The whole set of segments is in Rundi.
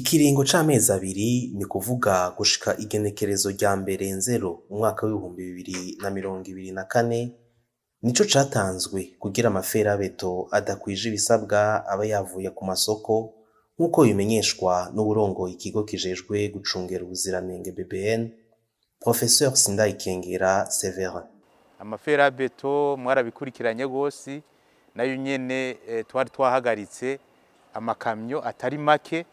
Ikiringo c'amezi 2, ni kuvuga gushika igenekerezo rya 1 Nzero umwaka w'2024, nico catanzwe kugira amaferabeto adakwije ibisabwa aba yavuye ku masoko, nk'uko bimenyeshwa n'uwurongoye ikigo kijejwe gucungera ubuziranenge BBN, Professeur Sindayikengera Severin. Amaferabeto mwarabikurikiranye gose, nayo nyene twari twahagaritse amakamyo atari make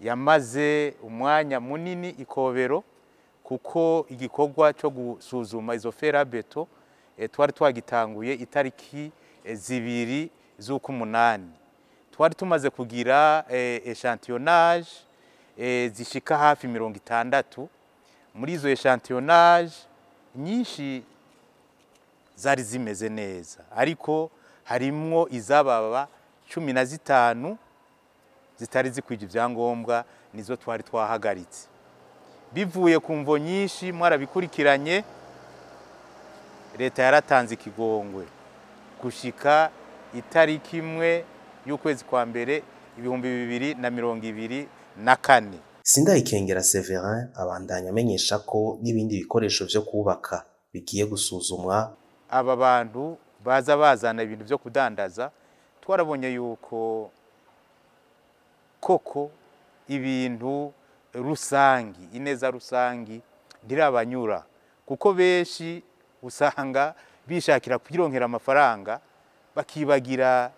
yamaze umwanya munini ikobero, kuko igikorwa cyo gusuzuma izo ferabeto twari twagitanguye itariki 2 z'ukumunani. Twari tumaze kugira echantillonnage zishika hafi 60. Muri izo echantillonnage nyinshi zari zimeze neza, ariko harimwo izababa 15 zitari zikwije ibyangombwa, nizo twari twahagaritse. Bivuye ku mvo nyinshi mwarabikurikiranye, leta yaratanze ikigongwe gushika itariki 1 y'ukwezi kwa mbere 2024. Sindayikengera Severin abandanya amenyesha ko n'ibindi bikoresho vyo kubaka bigiye gusuzumwa. Aba bantu baza bazana ibintu vyo kudandaza, twarabonye yuko koko ibintu rusangi, ineza rusangi ntirabanyura, kuko benshi usanga bishakira kwironkera amafaranga bakibagira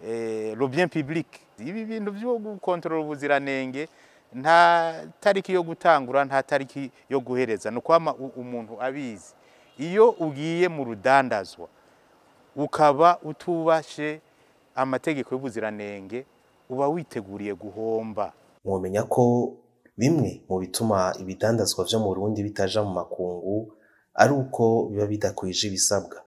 le bien public. Ibi bintu byo gukontorora ubuziranenge nta tariki yo gutangura, nta tariki yo guhereza, ni kwama umuntu abizi. Iyo ugiye mu rudandazwa ukaba utubashe amategeko y'ubuziranenge, uba witeguriye guhomba. Mwomenya ko bimwe mu bituma ibidandazwa vyo mu Burundi bitaja mu makungu ari uko biba bidakwije ibisabwa.